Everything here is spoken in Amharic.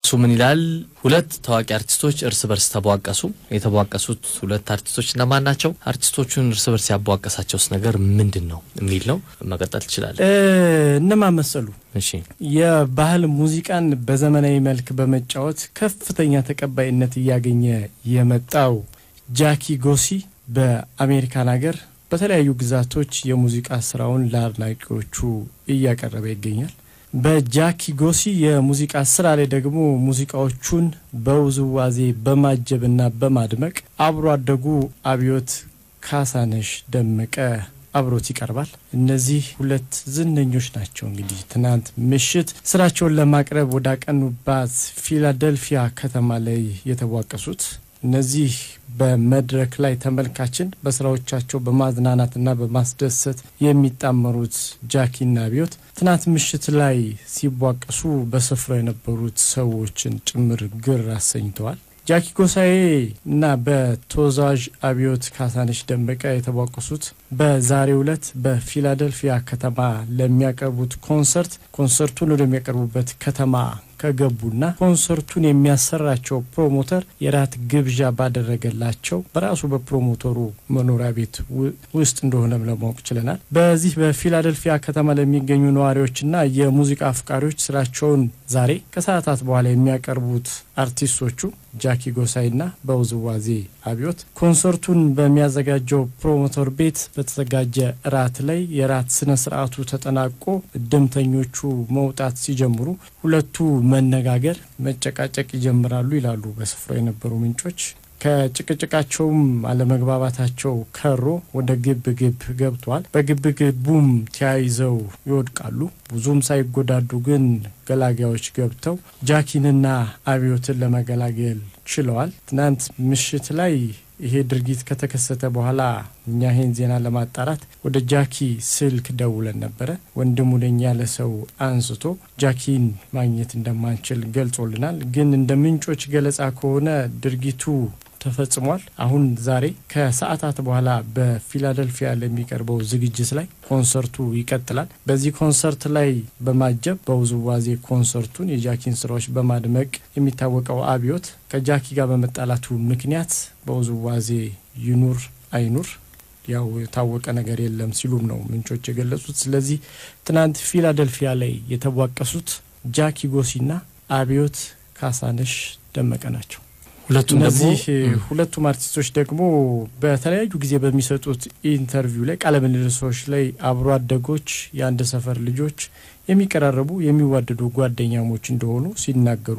እሱ ምን ይላል? ሁለት ታዋቂ አርቲስቶች እርስ በርስ ተቧቀሱ። የተቧቀሱት ሁለት አርቲስቶች እነማን ናቸው? አርቲስቶቹን እርስ በርስ ያቧቀሳቸውስ ነገር ምንድን ነው የሚል ነው። መቀጠል ትችላለህ። እነማን መሰሉ? እሺ። የባህል ሙዚቃን በዘመናዊ መልክ በመጫወት ከፍተኛ ተቀባይነት እያገኘ የመጣው ጃኪ ጎሲ በአሜሪካን ሀገር በተለያዩ ግዛቶች የሙዚቃ ስራውን ለአድናቂዎቹ እያቀረበ ይገኛል። በጃኪ ጎሲ የሙዚቃ ስራ ላይ ደግሞ ሙዚቃዎቹን በውዝዋዜ በማጀብና በማድመቅ አብሮ አደጉ አብዮት ካሳነሽ ደመቀ አብሮት ይቀርባል። እነዚህ ሁለት ዝነኞች ናቸው። እንግዲህ ትናንት ምሽት ስራቸውን ለማቅረብ ወዳቀኑባት ፊላደልፊያ ከተማ ላይ የተቧቀሱት እነዚህ በመድረክ ላይ ተመልካችን በስራዎቻቸው በማዝናናትና በማስደሰት የሚጣመሩት ጃኪና አብዮት ትናንት ምሽት ላይ ሲቧቀሱ በስፍራው የነበሩት ሰዎችን ጭምር ግር አሰኝተዋል። ጃኪ ጎሳዬ እና በተወዛዋዥ አብዮት ካሳነሽ ደመቀ የተቧቀሱት በዛሬው ዕለት በፊላደልፊያ ከተማ ለሚያቀርቡት ኮንሰርት ኮንሰርቱን ወደሚያቀርቡበት ከተማ ከገቡና ኮንሰርቱን የሚያሰራቸው ፕሮሞተር የራት ግብዣ ባደረገላቸው በራሱ በፕሮሞተሩ መኖሪያ ቤት ውስጥ እንደሆነም ለማወቅ ችለናል። በዚህ በፊላደልፊያ ከተማ ለሚገኙ ነዋሪዎችና የሙዚቃ አፍቃሪዎች ስራቸውን ዛሬ ከሰዓታት በኋላ የሚያቀርቡት አርቲስቶቹ ጃኪ ጎሳይና በውዝዋዜ አብዮት ኮንሰርቱን በሚያዘጋጀው ፕሮሞተር ቤት በተዘጋጀ እራት ላይ የራት ስነ ስርዓቱ ተጠናቆ እድምተኞቹ መውጣት ሲጀምሩ ሁለቱ መነጋገር፣ መጨቃጨቅ ይጀምራሉ ይላሉ በስፍራው የነበሩ ምንጮች። ከጭቅጭቃቸውም አለመግባባታቸው ከሮ ወደ ግብ ግብ ገብቷል። በግብ ግቡም ተያይዘው ይወድቃሉ። ብዙም ሳይጎዳዱ ግን ገላጋዮች ገብተው ጃኪንና አብዮትን ለመገላገል ችለዋል። ትናንት ምሽት ላይ ይሄ ድርጊት ከተከሰተ በኋላ እኛ ይሄን ዜና ለማጣራት ወደ ጃኪ ስልክ ደውለን ነበረ። ወንድሙ ነኝ ያለ ሰው አንስቶ ጃኪን ማግኘት እንደማንችል ገልጾልናል። ግን እንደ ምንጮች ገለጻ ከሆነ ድርጊቱ ተፈጽሟል። አሁን ዛሬ ከሰዓታት በኋላ በፊላደልፊያ ለሚቀርበው ዝግጅት ላይ ኮንሰርቱ ይቀጥላል። በዚህ ኮንሰርት ላይ በማጀብ በውዝዋዜ ኮንሰርቱን የጃኪን ስራዎች በማድመቅ የሚታወቀው አብዮት ከጃኪ ጋር በመጣላቱ ምክንያት በውዝዋዜ ይኑር አይኑር ያው የታወቀ ነገር የለም ሲሉም ነው ምንጮች የገለጹት። ስለዚህ ትናንት ፊላደልፊያ ላይ የተቧቀሱት ጃኪ ጎሲና አብዮት ካሳነሽ ደመቀ ናቸው። ሁለቱም ደግሞ እነዚህ ሁለቱም አርቲስቶች ደግሞ በተለያዩ ጊዜ በሚሰጡት interview ላይ ቃለ ምልልሶች ላይ አብሮ አደጎች፣ የአንድ ሰፈር ልጆች፣ የሚቀራረቡ የሚዋደዱ ጓደኛሞች እንደሆኑ ሲናገሩ